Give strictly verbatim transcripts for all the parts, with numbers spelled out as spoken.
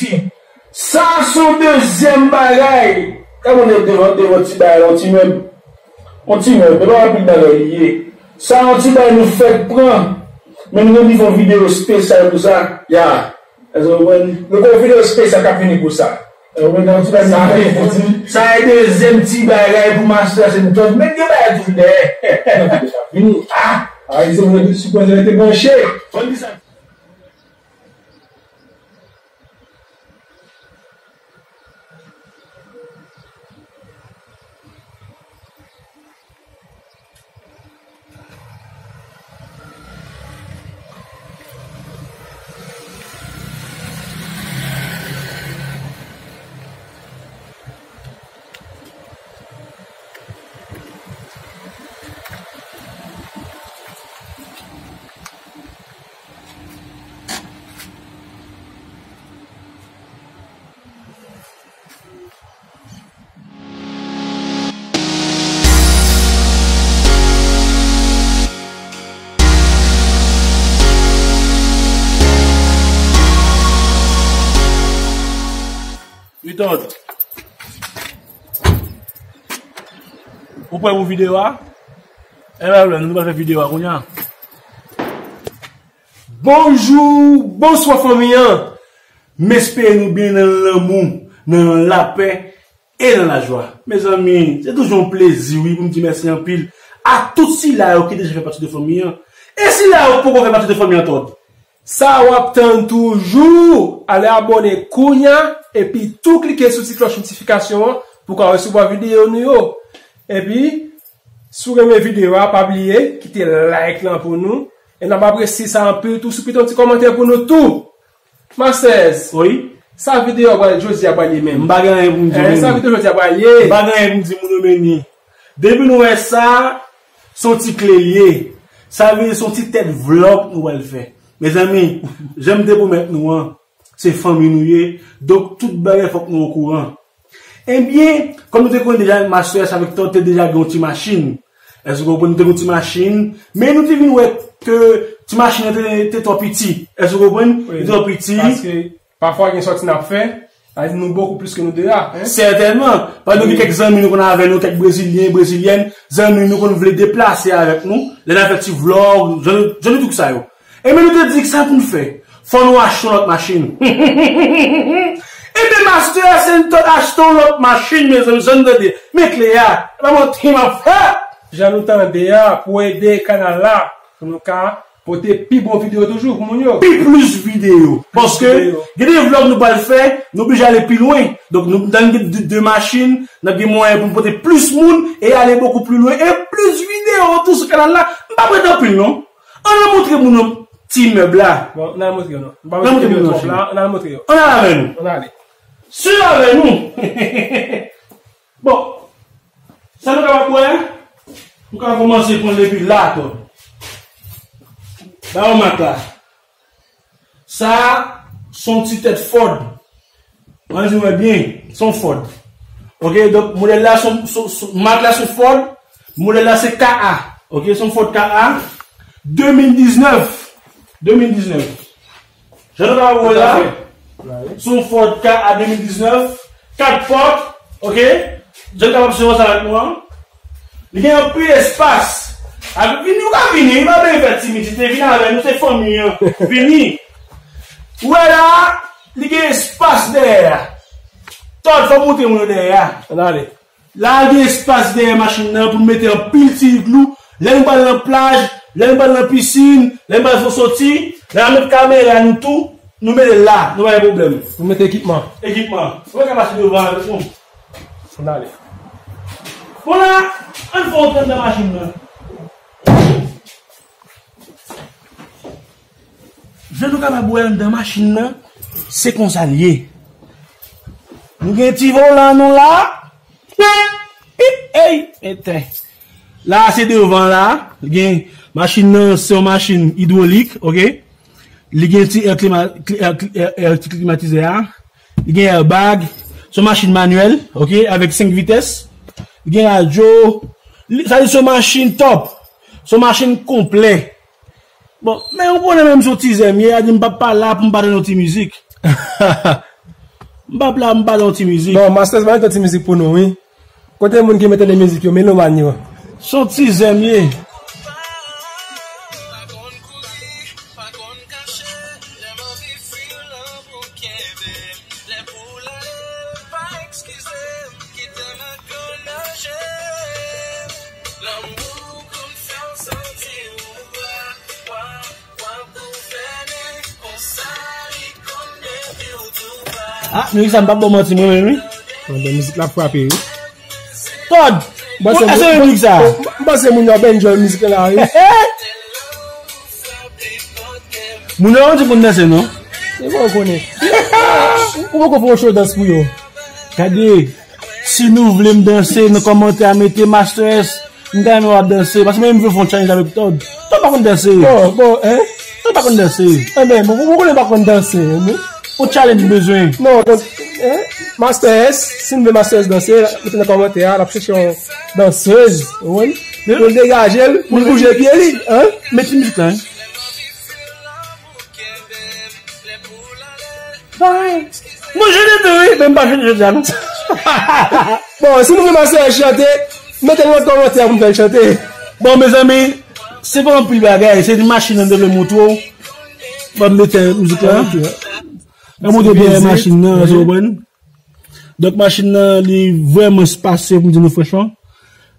piti. Sa se yon dezyèm bagay. Gade yon devan, devan ti bagay la, yon ti mèb. Yon ti mèb, e pa anpil bagay li ye. Sa yon ti bagay nou fèk pran. Men nou gen pou fè yon videyo espesyal pou sa. Ya. Èske w konprann? Nou gen yon videyo espesyal k ap vini pou sa. Sa e dezyèm ti bagay pou Master Sentod. Met gen bagay toujou dèyè. Vini. Ah! Ayisyen yo sipoze rete branche. Konn ki sa. Wi, Tòd. Ou prè pou videyo a? Enben, nou pral fè videyo a kounye a. Bonjou, bonswa fanmi an. M espere nou byen nan lanmou, nan lapè e nan lajwa. Mezanmi, se toujou yon plezi, wi, pou m di mèsi anpil a tout sila yo ki deja fè pati de fanmi an. E sila yo poko fè pati de fanmi an, Tòd? Sa w ap tann toujou, ale abòne kounye a, epi tou klike sou ti klòch notifikasyon an pou w ka resevwa videyo nou yo. Epi, si w renmen videyo a, pa bliye kite like lan pou nou. E n ap apresye sa anpil tou. Si w kite yon ti kòmantè pou nou tou. Masters. Wi. Sa videyo a pral, jodi a pral ye menm? M pa gen anyen pou m di, eh, sa videyo jodi a pral ye. M pa gen anyen pou m di, moun yo, men ni. Depi nou wè sa, se yon ti kle l ye. Sa vle di se yon ti tèt vlòg nou pral fè. Mezanmi, jan m te pwomèt nou an, se fanmi nou ye. Donk, tout bagay fòk nou okouran. Ebyen, kòm nou te konnen deja, Masters avèk Tòd te deja gen yon ti machin. Èske w konprann? Nou te gen yon ti machin, men nou te vin wè ke ti machin nan te, te twò piti. Èske w konprann? Wi. Li twò piti. Paske pafwa gen sòti n ap fè, sa vle di nou bokou plis ke nou de a, en? Sètènman. Paske nou gen kèk zanmi nou konn avè nou, kèk brezilyen, brezilyèn, zanmi nou konn vle deplase avèk nou, lè n ap fè ti vlòg, jan, jan nou di sa yo. Ebyen, nou te di, sa pou n fè? Fò nou achte yon lòt machin. Ebyen, Masters Sentod achte yon lòt machin, mezanmi, jan n tande. Men kle a, e pa manti m ap fè. Jan nou tande a, pou ede kanal la, pou nou ka pote pi bon videyo toujou pou moun yo. Pi plis videyo. Paske gen de vlòg nou pral fè, nou oblije ale pi lwen. Donk, nou, dan gen de, de machin, n ap gen mwayen pou n pote plis moun e ale bokou pli lwen. E plis videyo tou sou kanal la. M pa prete anpil, non. Ann al montre moun yo ti mèb la. Bon, ann al montre yo non. Ann al montre moun yo ti mèb la. Ann al montre yo. Ann al avè nou. Ann ale. Swiv avè nou. Bon, sa nou kapab wè, nou ka kòmanse pran depi la, Tòd. Ba yo mak la. Sa, se yon ti tèt Ford. Ann di mwen byen, se yon Ford. Ok, donk modèl la, se yon, se yon, se yon, mak la se Ford, modèl la se K A. Ok, se yon Ford K A. De mil diznèf. De mil diznèf. Jan nou kapab wè la, se yon Ford K A de mil diznèf, kat pòt, ok? Jan nou kapab swiv sa avèk nou an. Li gen anpil espas. Avèk vini, ou ka vini, li pa bezwen fè timidite, vin avè nou, se fanmi an. Vini. Ou wè la, li gen espas dèyè a. Tòd, fò m montre moun yo dèyè a. Ann ale. La gen espas dèyè machin nan pou n mete anpil ti iglou. Lè nou pral nan plaj, lè nou pral nan pisin, lè nou pral fè soti, lè n ap met kamera nou tou, nou mete l la, nou pa gen pwoblèm. Nou mete ekipman. Ekipman. Ou pa ka pase devan avèk nou. Ann ale. Bon la, ann fè yon ti anndan machin nan. Jan nou kapab wè anndan machin nan, se konsa l ye. Nou gen ti volan nou la. Pip, pip, ey, etèn. La, se devan la. Gen machin nan, se yon machin idwolik, ok? Li gen ti air klima-, kli-, air, air, air, ti klimatizè a. Li gen airbag. Se yon machin manyèl, ok? Avèk senk vitès. gen radyo. Li- Sa di se yon machin top. Se yon machin konplè. Bon, men ou konnen menm se yon ti zè m ye, a di m p ap pa la pou m pa tande yon ti mizik. M p ap la pou m pa tande yon ti mizik. Bon, Masters, ba yon ti mizik pou nou, wi. Kote moun ki mete de mizik yo, melomàn yo? Se yon ti zè m ye. Ah, mizik sa m p ap ba w manti mwen menm wi. Bon, mizik la frape wi. Todd, bon, èske w renmen mizik sa? M panse moun yo ap enjoy mizik la wi. Moun yo di konn danse non. E bon ou konnen. Ou poko fè yon show dans pou yo. Gade, si nou vle m danse nan kòmantè a mete Master S. M ta renmen w ap danse, paske mwen menm m vle fè yon challenge avèk Todd. Todd pa konn danse. Bon, bon, hein? Todd pa konn danse. Enben, bon, bon, bon, pa konn danse, hein? Yon challenge m bezwen. Non, bon, hein? Master S, si n vle Master S danse, mete nan kòmantè a, l ap chèche yon dansez, ou konprann? Pou l degaje l, pou l bouje pye li, hein? Met ti mizik la, hein? Mwen jwenn tou wi, men m pa jwenn jodi a non. Bon, si nou vle Master S chante, mete l nan kòmantè pou m fè l chante. Bon, mezanmi, se pa anpil bagay, se ti machin nan m te vle montre w. Ban m mete mizik la. Ok. Ban m montre dèyè machin nan, èske w konprann? Donk, machin nan, li vrèman spasye pou m di nou franchman.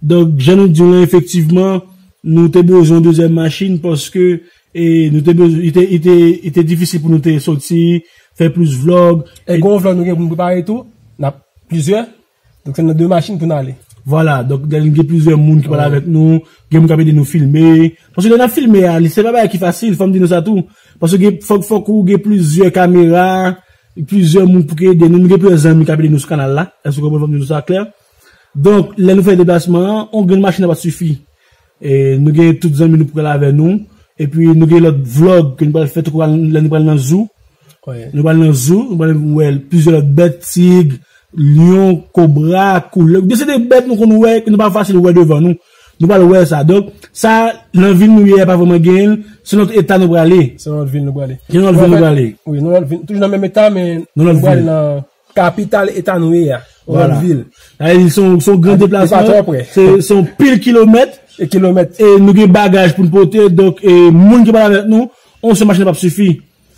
Donk, jan nou di w lan, efektivman, nou te bezwen yon dezyèm machin paske e nou te bezwen, li te, li te, li te difisil pou nou te soti, fè plis vlog. E gen yon vlog nou gen pou nou prepare tou. N ap plizyè. Donk, se nan de machin pou n ale. Vwala, donk, gen plizyè moun ki pral avèk nou, gen moun k ap ede nou filme. Paske lè n ap filme a, li se pa bagay ki fasil, fò m di nou sa tou. Paske gen, fòk, fòk ou gen plizyè kamera, plizyè moun pou ki ede nou. Nou gen plizyè zanmi k ap ede nou sou kanal la. Èske w konprann, fò m di nou sa klè? Donk, lè nou fè deplasman an, yon grenn machin nan p ap sifi. E nou gen tout zanmi nou pral avè nou. Epi nou gen lòt vlog ke nou pral fè tou lè nou pral nan zoo. Wi. Nou pral nan zoo, nou pral wè plizyè lòt bèt, tig, lyon, kobra, koulèv. De se de bèt nou konn wè, ke nou pa fasil wè devan nou. Nou pral wè sa. Donk, sa, nan vil nou ye a pa vrèman genyen l, se nan lòt eta nou prale. Se nan lòt vil nou prale. Se nan lòt vil nou prale. Wi, nan lòt vil, toujou nan menm eta, men nou prale nan kapital eta nou ye a, yon lòt vil. Sa vle di se yon, se yon gran deplasman, se, se yon pil kilomèt. E kilomèt. E nou gen bagaj pou n pote, donk, e moun ki pral avèk nou, yon sèl machin nan p ap sifi.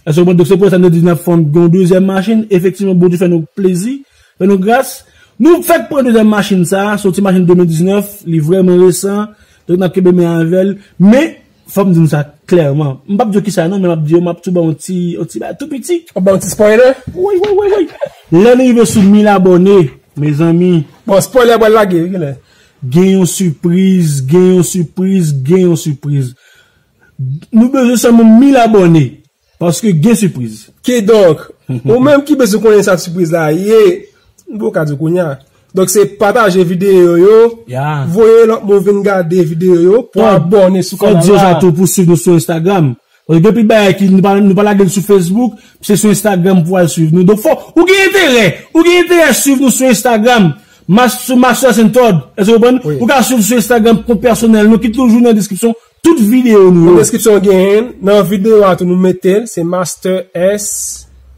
Èske w konprann? Donk, se pou sa nou di n ap fè yon dezyèm machin. Efektivman, Bondye fè nou plezi, fè nou gras. Nou fèk pran dezyèm machin sa, se yon ti machin de mil diznèf, li vrèman resan. Donk, n ap kenbe men avè l. Men, fò m di nou sa klèman. M p ap di w kisa non, men m ap di w, m ap tou ba w yon ti, yon ti bagay tou piti. W ap ba w yon ti spoiler? Wi, wi, wi, wi. Lè nou rive sou mil abòne, mezanmi. Bon, spoiler pral lage, wi, kilè? Gen yon sipriz, gen yon sipriz, gen yon sipriz. Nou bezwen sèlman mil abòne. Paske gen sipriz. Kidonk, ou menm ki bezwen konnen sa sipriz la ye, m poko ka di w kounye a. Donk, se pataje videyo yo, voye lòt moun vin gade videyo yo pou abòne sou kanal la. Fò di yo sa tou pou swiv nou sou Instagram. Paske gen anpil bagay ki nou pa, nou pa lage l sou Facebook, se sou Instagram pou al swiv nou. Donk, fò, ou gen enterè, ou gen enterè swiv nou sou Instagram. Mas-, sou Master S and Todd. Èske w konprann? Wi. Ou ka swiv sou Instagram kont pèsonèl nou ki toujou nan deskripsyon tout videyo nou yo. Nan deskripsyon genyen, nan videyo a tou nou mete l, se Master S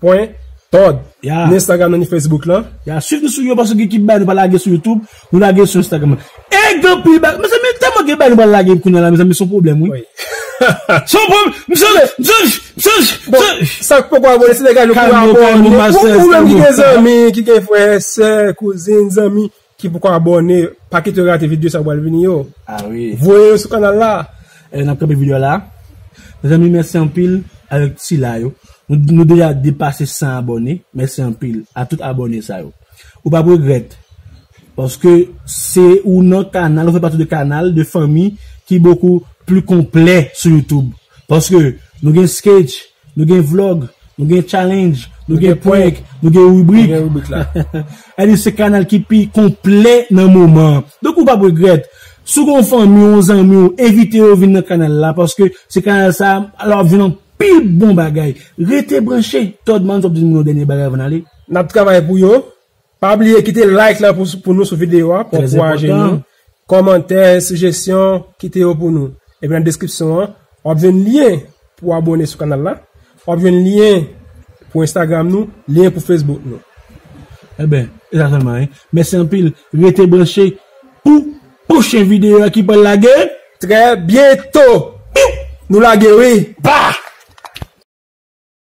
pwen Todd. Ya. Nan Instagram nan, ni Facebook lan. Ya, swiv nou sou yo paske gen ki bay nou pa lage sou YouTube, nou lage sou Instagram. E gen anpil bagay, mezanmi, tèlman gen bay nou pa lage kounye a la, mezanmi, se yon pwoblèm, wi. Wi. Se yon pwoblèm, mezanmi, mezanmi, mezanmi. Bon, sa k poko abòne, se degaj nou pou abòne. Ou, ou menm ki gen zanmi, ki gen frè, sè, kouzin, zanmi, ki poko abòne, pa kite yo rate videyo sa k pral vini yo. Ah wi. Voye yo sou kanal la. E, n ap kanpe videyo a la. Mezanmi, mèsi anpil avèk sila yo. Nou, nou deja depase san abòne. Mèsi anpil a tout abòne sa yo. Ou p ap regrèt. Paske se ou nan kanal, ou fè pati de kanal, de fanmi ki bokou pli konplè sou YouTube. Paske nou gen sketch, nou gen vlog, nou gen challenge, nou gen prank, nou gen ribrik. Nou gen ribrik la. Sa vle di se kanal ki pi konplè nan moman an. Donk ou p ap regrèt. Si w gen yon fanmi w, yon zanmi w, envite yo vin nan kanal la, paske se kanal sa, alò w ap jwenn anpil bon bagay. Rete branche. Todd Man, w ap di moun yon dènye bagay avan n ale? N ap travay pou yo. Pa bliye kite like la pou, pou nou sou videyo a, pou ankouraje nou. Kòmantè, sijesyon, kite yo pou nou. Epi nan deskripsyon an, w ap jwenn lyen pou abone sou kanal la. W ap jwenn lyen pou Instagram nou, lyen pou Facebook nou. Eben, e sa sèlman, wi. Mèsi anpil. Rete branche pou pwochen videyo a ki pral lage. Trè byento. Piw! Nou lage, wi. Ba!